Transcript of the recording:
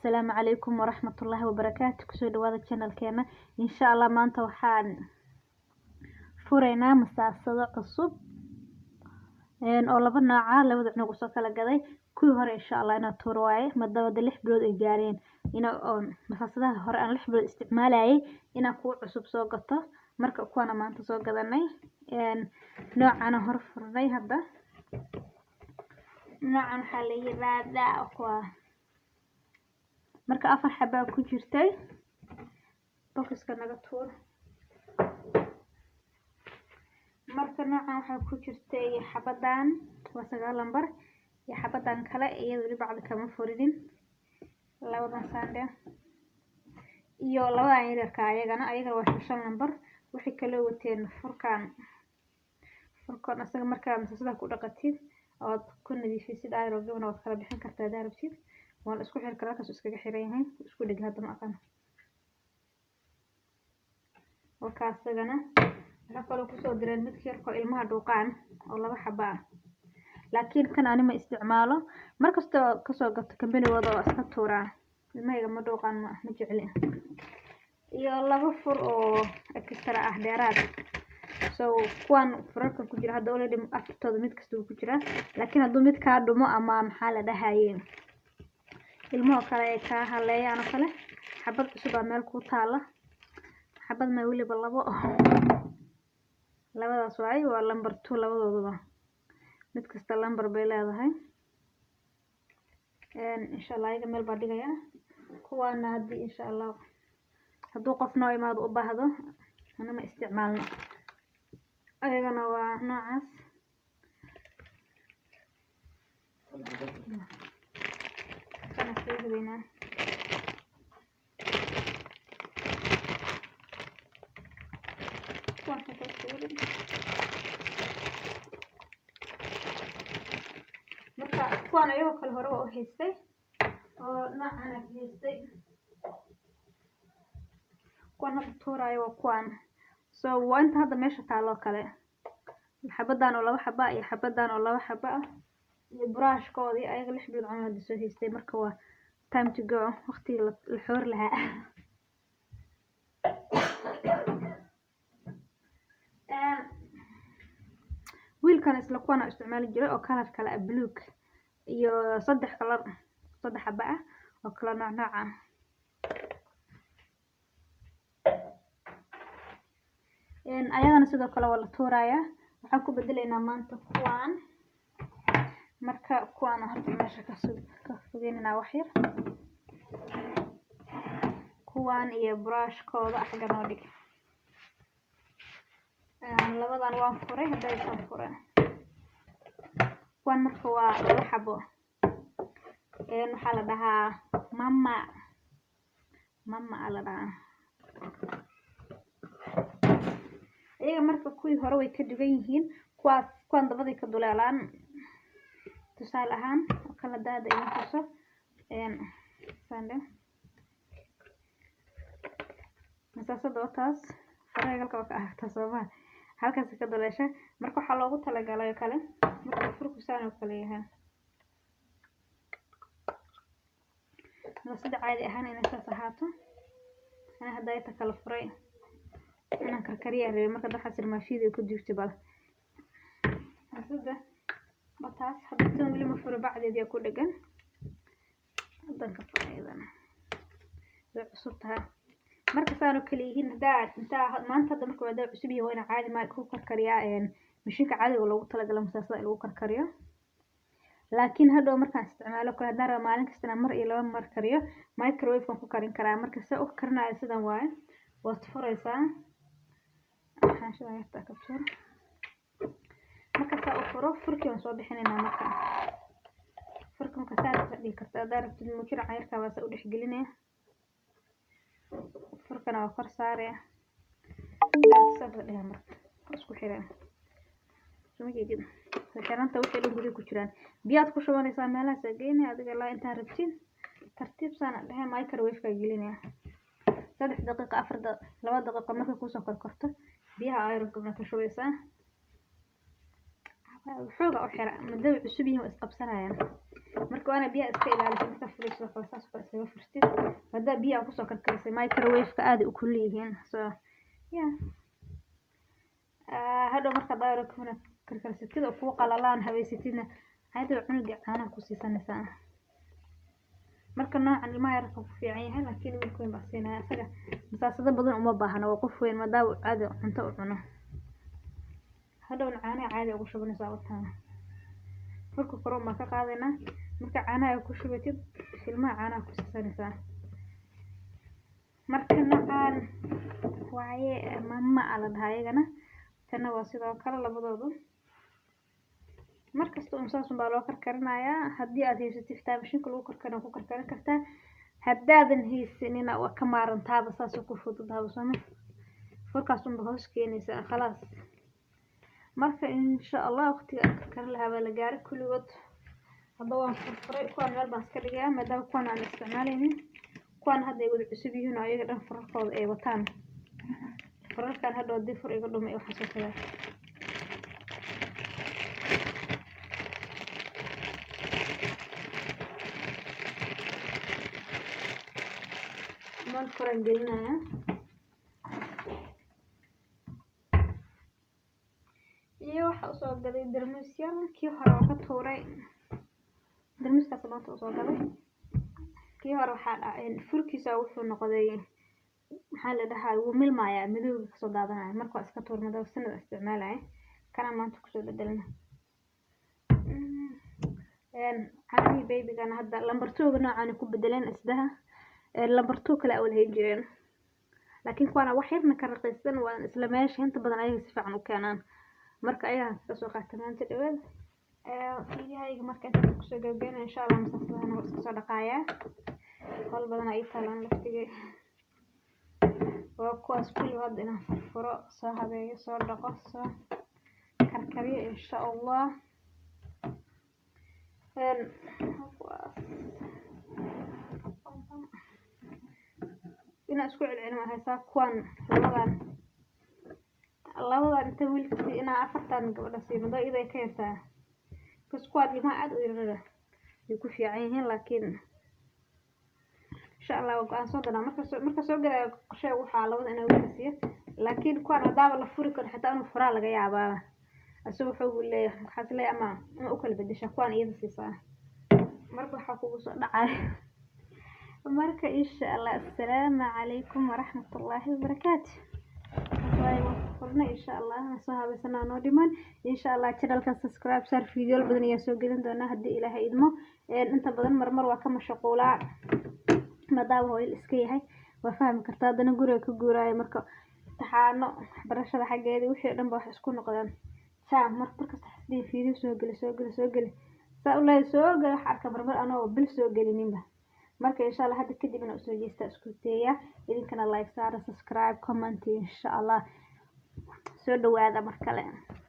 Asalaamu calaykum waraxmatullaahi wabarakaatu. Kusoo dhawaada channelkeena. Insha Allah maanta waxaan furaynaa masaasado cusub oo laba nooca, labada cunug usoo kala gaday. Kuwii hore insha Allah inaa tuuro waaye, madabada 6 bilood ay gaareen ina masaasadaha hore aan 6 bilood isticmaalayay inaan kuwa cusub soo gato. Marka kuwana maanta soo gadanay, noocana hor furnay. Hadda noocan waxaa la yiraahdaa kuwa. Marka 4 xabaa ku jirtay bokiska, naga tuur. Marka noocan waxaa ku jirtay xabadan, waa 9 lambar, iyo xabadan kale iyada weli bacda kama furinin. Labadan sande iyo labadan yaryarka ayagana waa 5 lambar. Waxay kaloo wateen furkan. Furkan asaga markaa masaasadaha ku dhaqatid ood ku nadiifisid ayrogabana, waad kala bixin kartaa hadaa rabtid. Waa la isku xiri karaa, halkaas iskaga xiran yahay, isku dheg. Hadda ma aqaan. Warka asagana waxaa kaloo kusoo direen midka yarkoo ilmaha dhuuqaan oo 2 xaba ah, laakiin kan ani ma isticmaalo. Markastoo kasoo gato kambanigooda waa iska tuuraa, ilmahayga ma dhuuqaan, ma jecli. Iyo 2 fur oo extra ah, dheeraad. So kuwan furarkan ku jira hadda already afartooda mid kasta wuu ku jiraa, laakiin hadduu mid kaa dhumo ama maxaa la dhahaye ilmahoo kale ay kaa haleeyaan oo kale, xabad cusub aa meel ku taala. Xabad ma weliba labo, labadaas waay. Waa lambar 2 labadooduba, mid kasta lambar bay leedahay. Insha Allah ayaga meel baa dhigayaa. Kuwaana haddii insha Allah hadduu qof noo imaado u baahdo, ana ma isticmaalno. Ayagana waa noocaas. Kana soo ridaynaa. Kuwan xitaa iskaga rid. Marka kuwan ayagoo kale hore waa u haystay oo noocan aa ka haystay. Kuwan hadda tuuraayo waa kuwan. So waa inta hadda meesha taaloo kale, xabadan oo 2 xaba iyo xabadan oo 2 xaba ah iyo buraashkoodii. Ayaga 6 bilood camal hadda soo haystay, marka waa time to go, waqtigii la xoori lahaa. Wiilkan isla kuwan isticmaali jiray oo kalar kale ah, buluug iyo 3 kalar, 3 xaba ah oo kala nooc nooc ah. Ayadana sidoo kale waa la tuurayaa, waxaan ku bedelaynaa maanta kuwan. Marka kuwan horta meesha ka fogeynanaa wax yar. Kuwan iyo buraashkooda xagga noo dhig. Labadan waan furay, hadda aysan furay kuwan. Marka waa 2 xabo. Waxaa la dhahaa mama mama aa la dhahaa iyaga. Marka kuwii hore way ka dugan yihiin kuwaas. Kuwan dabaday ka duleelaan. Tusaale ahaan oo kala daada idin tuso sande masaasada oo taas faraha halka waa ka aragtaa soomaa, halkaas ka duleesha. Marka waxaa loogu talagalay oo kale marka furku saan oo kale yahay, masaasada caadi ahaan inay saas ahaato. Ana hadda inta kala furay inaan karkariyaa rabay. Marka waxaa sir maashiida ku duugtay bal masaasada wataas. Hadda tan weli ma furo, bacdeedii ku dhegan. Haddan ka furay iyadana, way cusub tahay. Marka saan oo kale yihiin haddaa intaa maanta hadda marka waa cusub yihiin, waa inaa caadi ma ku karkariyaa mashiinka caadiga loogu talagalay masaasada in lagu karkariyo. Laakiin hadhow markaan isticmaalo kale, haddaan rabo maalin kastana mar iyo laba mar kariyo, microwave kan ku karin karaa. Marka se u karinayo sidan waaye: waad furaysaa xaanshada yarta ka tuur. Marka saa u furo, furkii waan soo bixinaynaa. Marka furka marka saa ka dhigi karta haddaa rabtid, mujiraca yarkaa baa saa u dhex gelinaya, furkana waa kor saaraya, saas la dhahaa. Marka isku xiraya, soo ma jeedid? Xiranta wixii dhan gudaha ku jiraan biyaad ku shubanaysaa, meelahaas aa geynaya adiga ilaa intaa rabtid. Tartiib saana dhehe, microwave-ka gelinaya 3 daqiiqo, 4, 2 daqiiqo. Markay kuusoo korkorto, biyaha iron ka shubaysaa. Xooga u xira, maadaama cusub yihiin waa isqabsanayaan. Marka waana biyaha iska ilaalisa markaa furayso kale, saas kale iskaga furtid. Haddaa biyaha kusoo karkarisay microwave-ka, aad u kulul yihiin. So yeah, hadhow markaad daayro kuna karkarsatid oo kuu qalalaan, habeysatidna, ayadoo cunuga caanaha ku siisanaysaa. Marka noocan ilmaha yarka ku fiican yahay, laakiin wiilka weyn baa siinaya. Isaga masaasado badan uma baahna, waa qof weyn, maadaama uu caadi cunto u cuno. Hadhowna caanaha caadi ugu shubanaysaa wataan. Furka kore baan ka qaadaynaa. Marka caanaha ku shubatid, ilmaha caanaha ku siisanaysaa. Marka noocan waaye, mama aa la dhahaa iyagana. Tana waa sidoo kale labadoodu. Markasta un saas unbaa loo karkarinayaa. Haddii aad haysatid xitaa mashiinka lagu karkarin, ku karkarin kartaa. Haddaadan haysanina, waa ka maarantaaba, saasoo ku fududahaba sooma. Furkaas unba hoos keenaysaa, khalaas. Marka insha Allah waqtiga aan karkarin lahaa baa la gaaray. Kulligood hadda waan furfuray. Kuwaan meel baan iska dhigayaa, maadaama kuwaan aan isticmaalaynin. Kuwaan hadda ay wada cusub yihiin oo iyaga dhan furarkooda ay wataan. Furarkan hadhow haddii fur iga dhumay, waxaas oo kale. Meel koraan gelinayaa. Iyo waxa usoo gaday darmuus yar. Kii hore waa ka tuuray, darmuuskaas maanta usoo gaday. Kii hore waxaa dhacay furkiisa wuxuu noqday, maxaa la dhahaa, wuu milmayaa, madowga kasoo daadanaya. Marka waa iska tuur, maadaama sanad isticmaalaya. Kana maanta kusoo bedelna. Caanihii babygana hadda number 2-ga noocan ku bedeleen isdaha. Number 2 kale awal hayn jireen, laakiin kuwaana wax yarna ka raqiisan. Waa isla meesha, inta badan ayaga si fiican u keenaan. Marka ayaga kasoo qaata maanta dhawaad fiidiyahayga. Marka intaas kusoo gabagabeyna insha Allah. Masaasadahana waa iska soo dhaqaayaa, howl badan ay taalaan laftigay. Waa kuwaas kulli hadda inaan furfuro, soo habeeyo, soo dhaqo, soo karkariyo insha Allah. Kuwaas inaan isku celcelin waan haysaa. Kuwan labadan inta wiilka sii, inaa afartan gabadha sii mado, iyada ay ka yartaa bas. Kuwaan ilmaha aad u yarara ay ku fiican yihiin, laakiin insha Allah waa go-aan soo danaa. Marka soo gadaayo qorshe waxaa labada inaa wiilka siiyo, laakiin kuwaan haddaaba la furi karo, xitaa inuu furaa laga yaabaa. Isaga wuxuu leeyahay, waxaas leeyahay ama u kala bedeshaa, kuwaan iyada siisaa. Marka waxaa kugu soo dhacay. Marka insha Allah, assalaamu calaykum waraxmatullaahi wabarakaatu. Furna insha Allah soo habaysanaa noo dhiman insha Allah. Channelkan subscribe saar, video badan ayaa soo gelin doonaa haddii Ilaahay idmo. Inta badan marmar waa ka mashquulaa, maadaama hooyal iska yahay, waa fahmi kartaa. Haddana guriga ka guuraayo, marka imtixaano, waxbarashada xaggeeda, wixii o dhan ba wax isku noqdaan jam. Markasta xasdii video soo geli, soo geli, soo geli, saa u leeyahay soo geli, wax arka marmar anoo bil soo gelininba. Marka insha Allah hadda kadib inaa usoo jeestaa isku dayaya. Idinkana like saara, subscribe, comment insha Allah. Soo dhawaada mar kale.